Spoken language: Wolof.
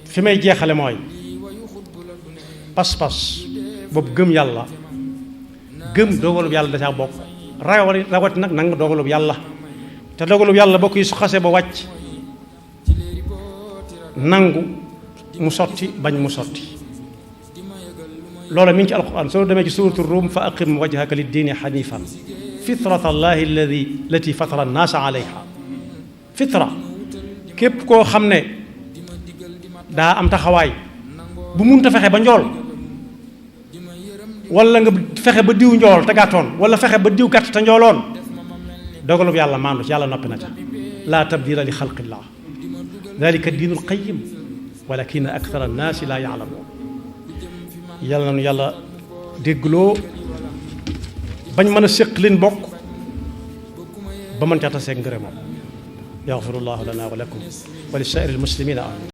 fi may jeexale mooy pas-pas boobu gëm yàlla gëm dogalub yàlla da caa bokk rawati nag nangu dogalub yàlla te dogalub yàlla bokk yi su xasee ba wàcc nangu mu sotti bañ mu sotti loola mi ngi ci alquran soo demee ci suuratu Ruum fa aqim wajhaka liddiini xanifan fitrata allahi allati fatara annaasa alayha fitra képp koo xam ne daa am taxawaay bu munta fexe ba njool wala nga fexe ba diw njool te gàttoon wala fexe ba diw gàtt te njooloon dogalub yàlla maandu ci yàlla noppi na ca laa tabdila li xalqillah dalika diinul qayyim walakina akthara annaasi laa yaalamuun yàlla nañu yàlla déggloo bañ mën a séq leen bokk ba mën caa taseeg ngërëmam yaxfirullahu lana wa lakum wa li saa'iril muslimina amin